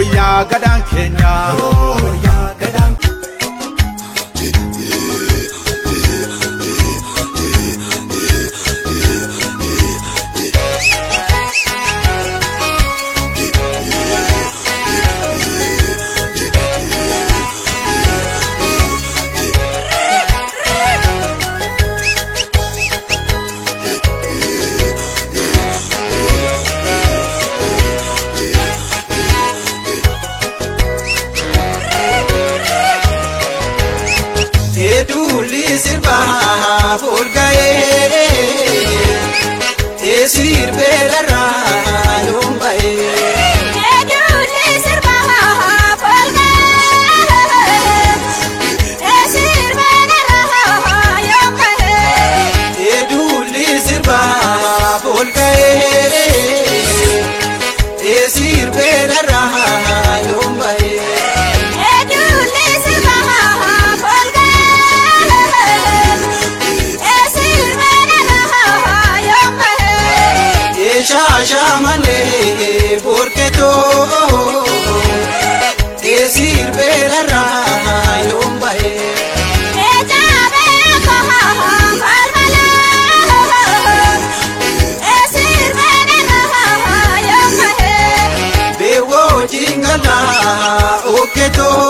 Yooyyaa gadaan keenya. Yooyyaa gadaan. Teedulli sirbaa foolga'ee teesirbee dharraa yoon ba'ee. Teedulli sirbaa foolga'ee teesirbee dharraa yoon ba'ee. Teedulli sirbaa foolga'ee teesirbee dharraa yoon ba'ee. Teedulli sirbaa foolga'ee teesirbee dharraa yoon ba'ee. Shaashaa malee borketoo teesirbee dharraa yoon ba'ee. Ejaabee kohaa falmalaa teesirbee dharraa yoon ba'ee. Beewoo jingalaa okketoo.